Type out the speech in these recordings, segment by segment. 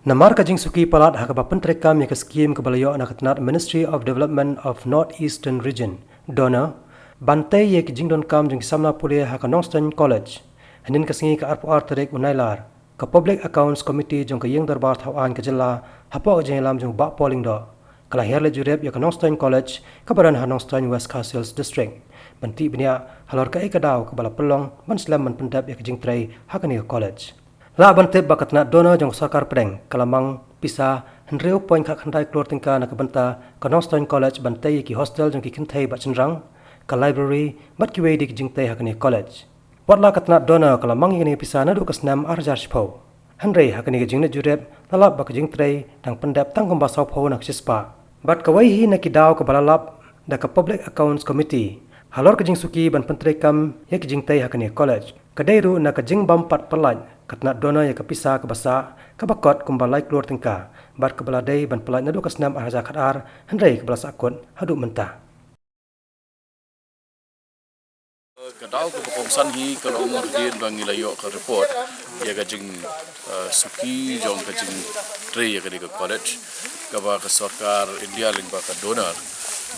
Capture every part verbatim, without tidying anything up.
Namar ka jingsuki palat ha kaba pyntreikam ïa ka skim kaba la ïoh na ka tnat Ministry of Development of North Eastern Region, DoNER, ban tei ïa ki jingdonkam jong ki samla pule ha ka Nongstoiñ College, hynnin ka sngi ka arphew ar tarik u Nailar, ka Public Accounts Committee jong ka Ïing Dorbar Thaw Aiñ ka Jylla, hapoh ka jingïalam jong u Bah Paul Lyngdoh, ka la hiar leit jurip ïa ka Nongstoiñ College kaba don ha Nongstoiñ, West Khasi Hills District, ban tip bniah halor kaei ka daw kaba la pynlong ban slem ban pyndep ïa ka jingtrei ha kane ka college. Lah ban tip ba ka tnat DoNER jong ka Sorkar Pdeng ka la mang pisa hynriew point khatkhyndai klur tyngka na ka bynta ka Nongstoiñ College ban tei ïa ki hostel jong ki kynthei bad shynrang, ka library bad kiwei de ki jingtei ha kane ka college. Watla ka tnat DoNER ka la mang ïa kane ka pisa naduh ka snem ar hajar shiphew, hynrei ha kane ka jingleit jurip la lap ba ka jingtrei dang pyndep tang kumba sawphew na ka shispah. Bad kawei hi na ki daw kaba la lap da ka Public Accounts Committee halor ka jingsuki ban pyntreikam ïa ki jingtei ha kane ka college ka dei ruh na ka jingbym pat pyllait ka tnat DoNER ïa ka pisa kaba sah kaba kot kumba lai klur tyngka, bad kaba la dei ban pyllait naduh ka snem ar hajar khatar, hynrei kaba la sahkut haduh mynta. Ka daw kaba kongsan hi ka long hadien ba ngi la ïoh ka report ïa ka jing, eh, suki jong ka jingtrei ïa kane ka college, kaba ka sorkar India lyngba ka DoNER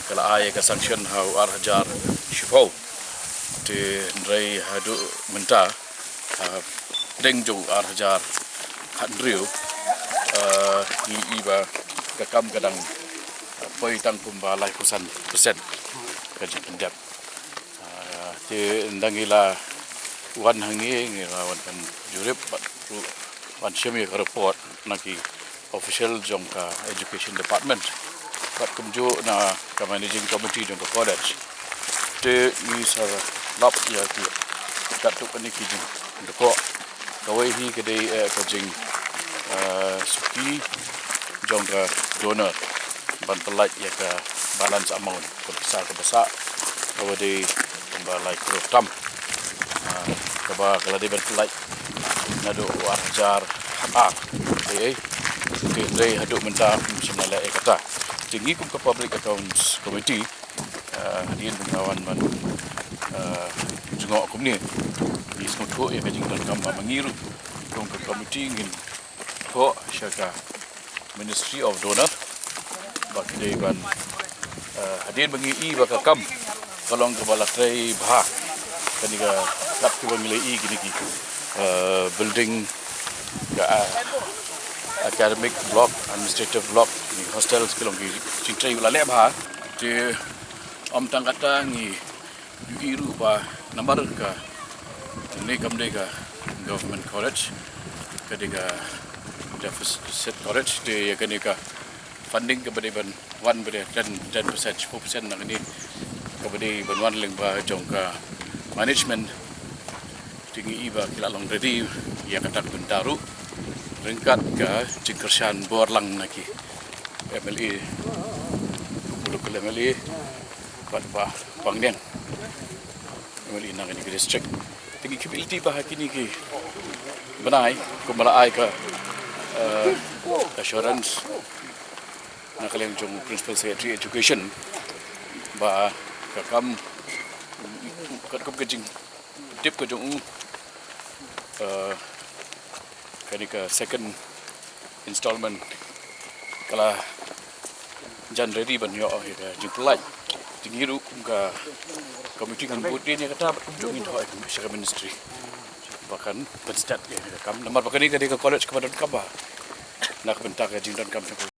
ka la ai ïa ka sanction ha u ar hajar shiphew. Te hynrei haduh mynta, ah, deng jong u ar hajar khathynriew, ah, ngi i ba ka kam ka dang, ah, poi tang kumba laiphew san percent ka jingpyndep. Ah, te ynda ngi la wan hangne ngi la wan ban jurip bad ruh ban shim ïa ka report na ki official jong ka Education Department bad kumjuh na ka Managing Committee jong ka college. Te ngi sa lap ïa ki katto katne ki jingdukok. Kawei hi ka dei, eh, ka jing, eh, suki jong ka DoNER ban pyllait ïa ka balance amount, ka pisa kaba sah, kaba dei kumba lai klur tam. Ah, kaba ka la dei ban pyllait naduh u ar hajar khatar. Ei, ei. Te hynrei haduh mynta ym shym la leh ïa kata. Te ngi kum ka Public Accounts Committee, ah, hadien ba nga wan ban, ah, jngoh kumne, ngi sngewthuh ïa ka jingdonkam ba ma ngi ruh kum ka committee ngin thoh sha ka Ministry of DoNER ba ki dei ban, eh, hadien ba ngi i ba ka kam ka long kaba la trei bha. Kane ka kat kiba ngi la i kine ki, eh, building, ka, eh, academic block, administrative block, kine hostels ki long ki jingtrei ba la leh bha. Te ym tang kata, ngi ïohi ruh ba namar kane kam dei ka government college, ka dei ka deficit college, te ïa kane ka funding kaba dei ban wan ba dei ten, ten percent, four percent na kane kaba dei ban wan lyngba jong ka management. Te ngi i ba ki la long ready ïa kata ka bynta ruh ryngkat ka jingkyrshan bor lang na ki M L A, u local M L A bad Bah Pangniang, M L A na kane ka district. Te ngi khmih lynti ba ha kine ki bnai kumba la ai ka, eh, assurance na ka liang jong Principal Secretary Education ba ka kam katkum ka jingtip ka jong u, eh, kane ka second installment ka la jan ready ban ïoh ïa ka jingpyllait. Te ngi ruh kum ka committee ngan bud ïa kata bad kumjuh ngin thoh ïa ka sha ka ministry ba kan pynstet ïa ka kam, namar ba kane ka dei ka college kaba donkam bha na ka bynta ka jingdonkam jong ka